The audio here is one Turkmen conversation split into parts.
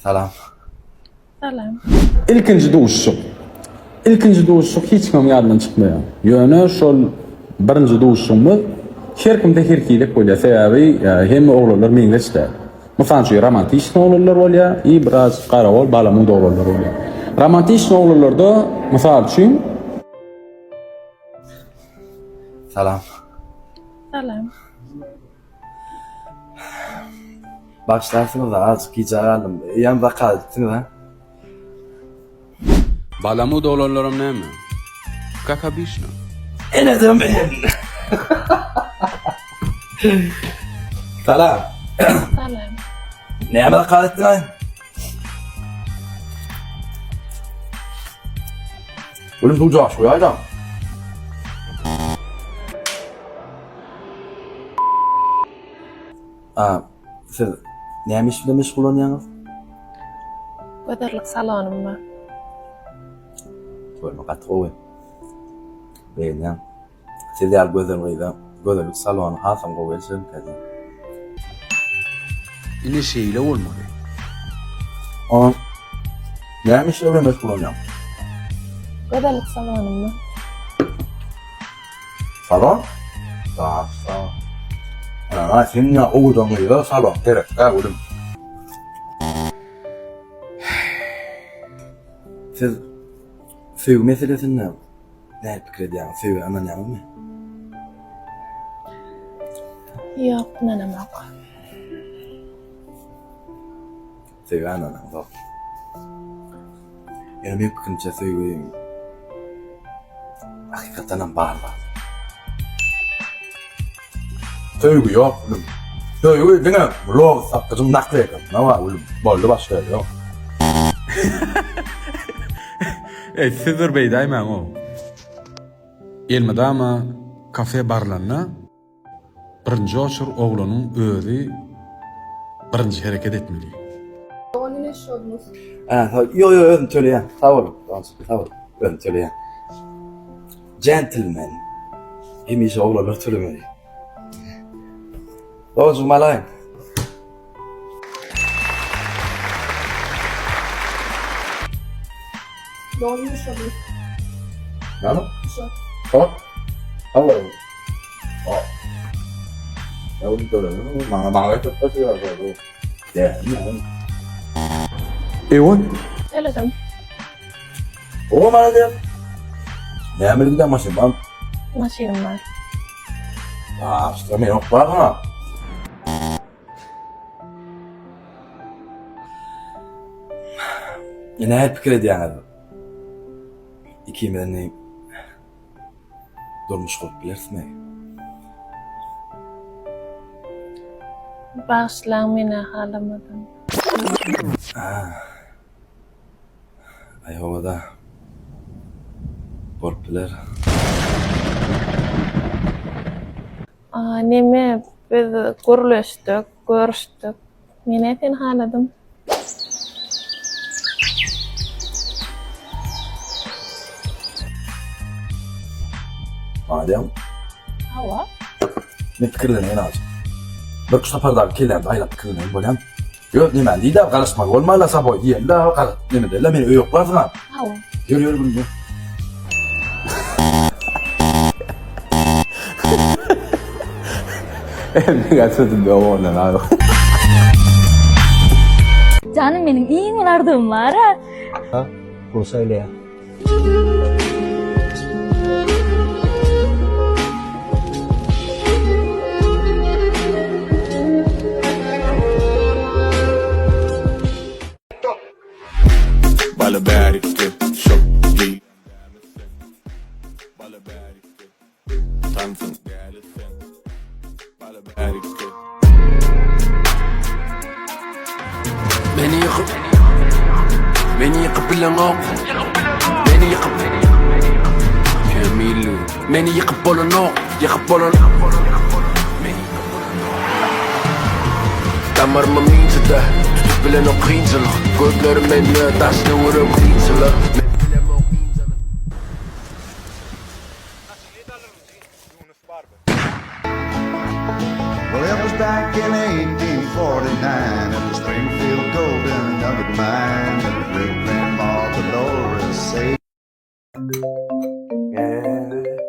Salam. Salam. Ilkinji duşuşyk. Ilkinji duşuşyk hiç kimiň ýadyndan çykmaýar. Ýöne şol birinji duşuşygymyz her kimde her hili bolýar. Sebäbi hemme oglanlar meňzeş däl. Mysal üçin romantiçny oglanlar bolýar i biraz garagol balamud oglanlar bolýar. Romantiçny oglanlarda mysal üçin Salam. Salam. Bagyşlarsyňyz azajyk gijä galdym. Eýýäm zakaz edipsiňiz ha? Balamud oglanlaram näme? Kak obyçno. Enedim. Salam. Salam. Näme zakaz etdiň? Gülüm suw jaş goýaýda. A, siz näme iş bilen meşgullanýaňyz? Gözellik salonym bar. Görme gaty gowy. Begenýän. Siz ýaly gözel gyza gözellik salony hasam gowy gelişermikä diýýän. Ine şeýle bolmaly. A, näme işler bilen meşgullanýaň? Gözellik salonymda. Salon? Sag, sag. Ana, sen ýa owadan gyza salon gerek-dä, gülüm. Siz söýgi meselesinde nähili pikir edýäňiz? Söýgä ynanýaňyzmy? Ýok, ynanamok. Söýgä ynanaňzok. Ýöne meň pikirimçe söýgi hakykatdanam bar zat. Söýgi ýok gülüm. Söýgi diňe vlog sakgyjyň nakleykasyna bar gülüm. Boldy başga ýeri ýok. Eý siz bir beýdäýmäň-ow. Elmydama kafe barlanda Birinji oçur oglanyň özi birinji hereket etmeli. Hä, ýok ýok özüm töleýän. Sag bol, doganjyk, sag bol. Özüm töleýän. Jentlmen. Hemişe oglanlar tölemeli. Doganjygym alaýyn. Näme? Hop. Hawa. Hop. Ya bunu töledim. Maňa maňa getirip berdiler. De. Ewa. Töledim. O bana diýip. Näme giden maşyn bar? Maşynym bar. Aa, işte men yok bar ha. Nähili pikir edýäňiz? Ikimiz indi durmuş gurup bilerismi? Bagyşlaň men-ä halamadym. Aý howada bolup biler. Neme biz gürleşdik, görüşdik. Menä seni haladym. Maňa diýýäňmi? Hawa. Men pikirleneýin azajyk. Birküç sapar dagy kellämde aýlap pikirleneýin bolýamy? Ýok, näme diýdi, garaşmaly bolmaly saboý diýeli-de, gara neme diýeli, meni öýe oklarsyň-a. Hawa. Ýör, ýör gülüm, ýör. Meňä sözüm ýok ondan abi. Janym meniň iň uly arzuwym bar-a. Ha, pul söýleýär. Bala bärikde şok geý Bala bärikde tansyň däli sen Bala bärikde Meni ýykyp Meni ýykyp bileňok Meni ýykyp Kemilli Meni ýykyp bolanok Ýykyp bolanok Meni ýykyp bolanok Damaryma minjide Tutup bilenok kynçylyk Gözlerim mende daş töwerek kynçylyk Men bilemok ynjalyk. Well, it was back in 1849 at the Springfield Golden Nugget Mine. Eee,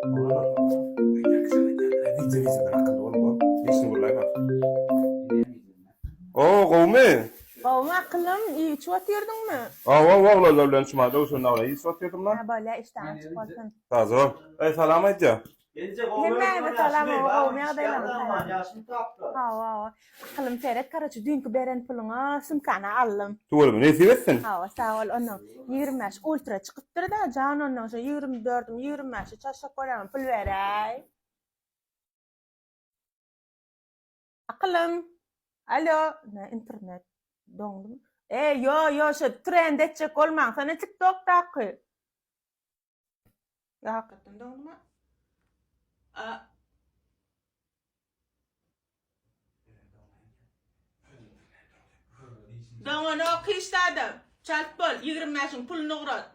oglanlar. Wideo wideolar akylly bolma. Işini gurlaýma. Oo, gowumy? Gowumy akyllym, iýip içip otyrdyňmy? Hawa, oglanlar bilen şuma döwşen agla iýip otyrdyň lan. Hä, bolýa, işdäň açyk bolsun. Sag bol. Eý, salam aýdýa. Hemmäňize salam, hawa, gowumy ýagdaýlaryňyz? Hawa, hawa. Akylym seret, karoçe, düýnki beren puluňa sumkany aldym. Tüweleme, nesip etsin. Hawa, sag bol. Onnoň 25 ultra çykypdyr-da, jan, onnoň şo 24-ümi 25-e çalşak bolýarmy, pul beräý. Akylym. Alo, nä internet doňdumy? E, ýo, ýo, şo trend etjek bolmaň, sana TikTokdaky. Ýa hakykatdan doňdumy? A. Doňanok hiç zadam. Çalt bol, 25-iň puluny ugrat.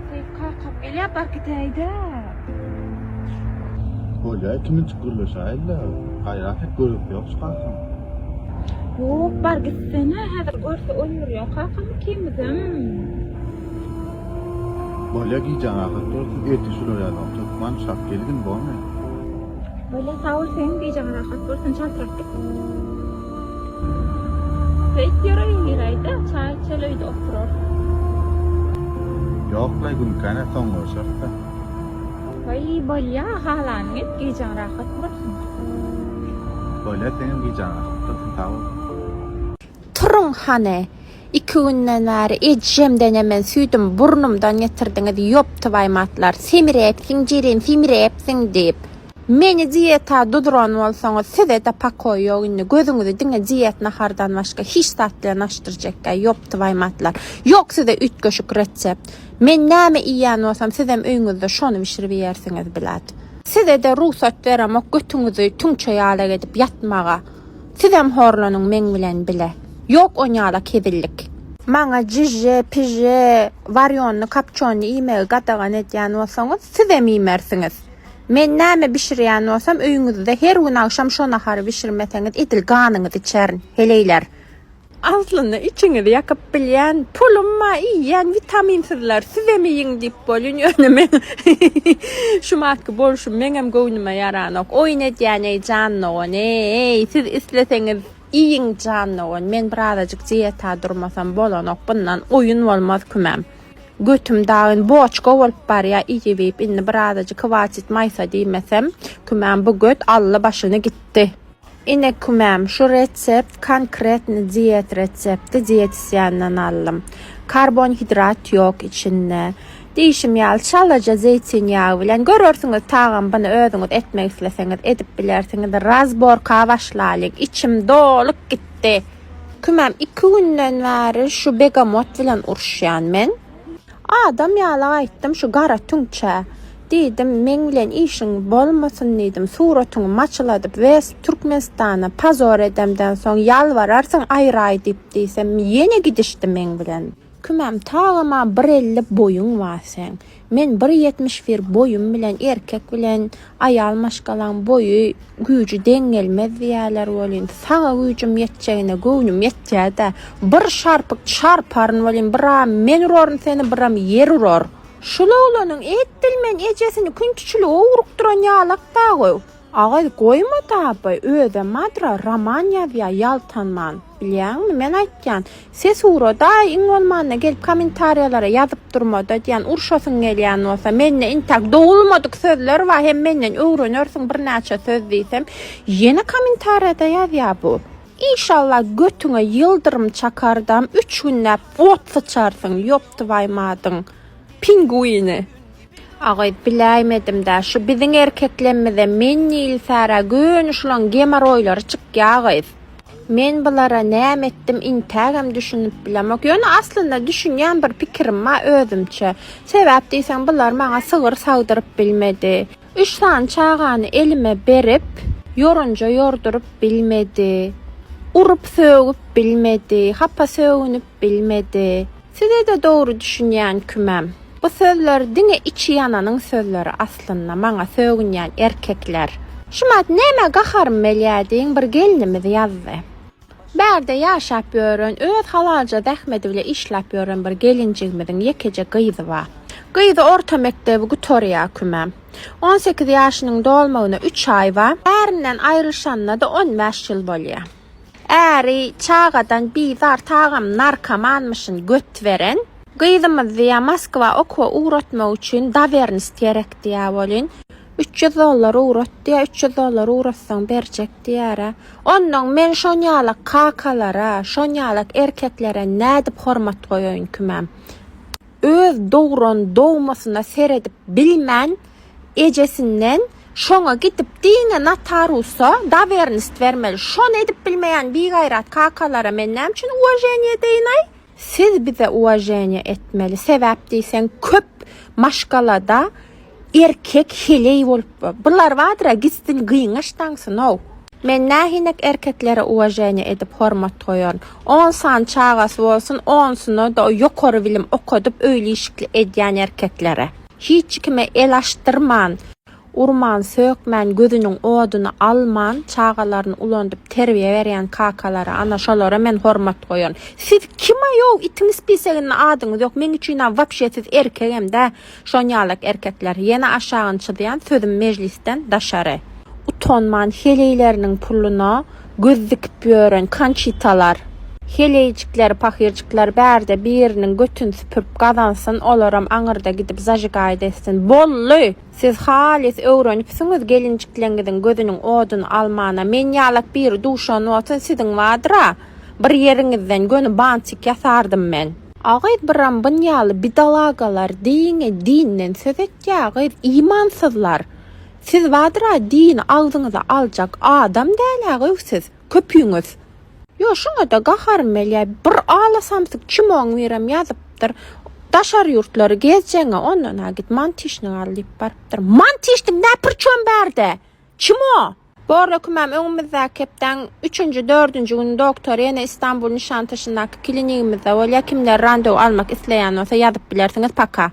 Seýit kakam gelýär bar gitäýdä. Bolýa ikiminjik gürleşäýeli gaýrat et göresi ýok şu kakaň. Ýok bar gitsene häzir görse öldürýär kakam ikimizem. Bolýa gijäň rahat bolsun ertir şular ýaly hökman şap gelgin bormy. Bolýa sag bol seň gijäň rahat bolsun çaltrak git. Seýit ýöreýin giräýdä çaý içeli öýde oturarys. Ýoklaý günkäne soň görşerisdä. Waý bolýa halanyňy et gijäň rahat bolsun. Bolýa seňem gijäň rahat bolsun sag bol. Turuň hany! Iki günden bäri ejemden emen süýdüm burnumdan getirdiňiz ýoptybaýmatlar, semirepsiň jeren semirepsiň diýip. Meni dieta duzuran bolsaňyz sizede pokoý ýok indi gözüňizi diňe diet nahardan başga hiç zat bilen açdyrjekgä ýoptybaýmatlar. Ýok size üýtgeşik retsept. Men näme iýýän bolsam sizem öýüňizde şony bişirip iýersiňiz bilat. Sizede rugsat beremok götüňizi tüňçe ýalak edip ýatmaga. Sizem horlanyň meň bilen bile. Ýok onýalak hezillik. Maňa jižže, pižže, warýonny, kapçonny iýmegi gadagan edýän bolsaňyz, sizem iýmersiňiz. Men näme bişirýän bolsam, öýüňizde her gün agşam şo nahary bişirmeseňiz, edil ganyňyzy içerin, heleýler. Aslynda içiňizi ýakyp bilýän, pulum bar, iýýän witaminsizler, sizem iýiň diýip bolýan, ýöne meň şumatky bolşum meňem göwnüme ýaranok. Oýun edýän-eý jan dogan, eý, siz isleseňiz iýiň jan dogan, men birazajyk dieta durmasam bolanok, bundan oýun bolmaz kümem. Götüm dagyn boçka bolup barýa iýip-iýip, indi birazajyk hwatit maýsa diýmesem, kümem bu göt aldy başyny gitdi. Ine kümäm şu retsept konkretny diet retsepti dietisýandan aldym. Karbonhidrat ýok içinde. Diýşim ýaly çalaja zeýtin ýagy bilen görersiňiz tagam byny özüňiz etmek isleseňiz edip bilersiňiz razborka başlalyň içim dolup gitdi. Kümäm iki günden bäri şu begamot bilen uruşýan men. Adam ýaly aýtdym şu gara tüňçä. Diýdim, meň bilen işiň bolmasyn diýdim, suratyňy maçyladyp west Türkmenistana pozor edemden soň ýalbararsyň aýraý diýip diýsem ýene gidişdi meň bilen. Kümäm tagama bir 50 boýuň bar seň. Men bir 71 boýum bilen erkek bilen aýal maşgalaň boýy güýji deň gelmez diýýärler welin saňa güýjüm ýetjegine göwnüm ýetýär-dä. Bir şarpyk çarparyn welin biram men uraryn seni biram ýer urar. Şul oglanyň edil men ejesini küntiçilige ugrukdyran ýalak dagy. Agaý goýma daby, özem madra roman ýazýa ýaltanman. Bilýäňmi, men aýtýan, ses ugradaý, iň bolmanda gelip kommentariýalara ýazyp durmada diýýän, urşasyň gelýän bolsa, mende intäk dogulmadyk sözler bar, hem menden öwrenersiň birnäçe söz diýsem, ýene kommentariýada ýazýa bu. Inşallah götüňe ýyldyrym çakardam üç günläp ot syçarsyň ýoptybaýmadyň pinguini. Agyz biläýmedimdä şu biziň erkeklemmize men diýilsärä göni şulaň gemaroýlary çykýa gyz. Men bulara näme etdim intägem düşünip bilemok. Ýöne aslynda düşünýän bir pikirim bar özümçe. Sebäp diýseň bular maňa sygyr sagdyryp bilmedi. Üç sany çagany elime berip, ýorunja ýorduryp bilmedi. Urup sögüp bilmedi, hapa sögünip bilmedi. Size-de dogry düşünýän kümem. Bu sözler diňe içi ýananyň sözleri aslynda maňa sögünýän erkekler. Şumat nämä gaharym gelýä diýiň bir gelnimiz ýazdy. Bärde ýaşap ýören, öz halalja zähmedi bile işläp ýören bir gelinjigimiziň ýekeje gyzy bar. Gyzy orta mekdebi gutarýar kümem. On sekiz ýaşynyň dolmagyna üç aý bar. Ärinden aýrylyşanyna-da on bäş ýyl bolýar. Äri çagadan bizar tagam narkomanmyşyn göt beren. Gyzymyz diýýär Moskwa okuwa ugratmak üçin dawernist gerek diýýär welin, 300 dollar ugrat diýýär, 300 dollar ugratsaň berjek diýýär-ä. Onnoň men şonýalak kakalara, şonýalak erkeklere nädip hormat goýaýyn kümem. Öz dogran dogmasyna seredip bilmän ejesinden şoňa gidip diňe notarusa dawernist bermeli şony edip bilmeýän bigaýrat kakalara men näme üçin uwaženiýe edeýinaý? Siz bize uwaženiýe etmeli sebäp diýseň köp maşgalada erkek heleý bolup bular bardyra gitsin gyňaç daňsynow. Men nähinek erkeklere uwaženiýe edip hormat goýaryn. On sany çagasy bolsun, onsuna-da ýokary bilim okadyp öýli-işikli edýän erkeklere. Hiç kime el açdyrman, urman, sökmän, gözüniň oduny alman çagalaryny ulandyp terbiýe berýän kakalara, ana şolara men hormat goýaryn. Siz kim-aýow, itiň spiseginde adyňyz ýok, meň üçin-ä wapşe siz erkegem dä. Şonýalak erkekler. Ýene aşagyny çyzýan sözüm mejlisden daşary. Utanman heleýleriniň puluna göz dikip ýören Konçitalar. Heleýjikleri pahyrjyklar bärde biriniň götüni süpürip gazansyn olaram aňyrda gidip zažigaýt etsin. Bolly! Siz halys öwrenipsiňiz gelinjikleňiziň gözüniň oduny almana. Men ýalak biri duşan bolsa siziň bardyra bir ýeriňizden göni bantik ýasardym men. A gyz biram bun ýaly bidalagalar diňe dinden söz etýä gyz imansyzlar siz bardyra dini agzyňyza aljak adam dälä gyz siz köpüňiz. Ýo şuňada gaharym gelýä bir ala samsyk çimoň birem ýazypdyr daşary ýurtlary gezjeňä ondan-a git mantişnik al diýip barypdyr mantişnik nä priçom bärde çimo. Borla kümäm öňümizdäki hepdäň üçünji, dördünji güni doktor ýene Istanbul Nişantaşyndaky klinigimizde bolýar. Kimler randew almak isleýän bolsa ýazyp bilersiňiz. Paka.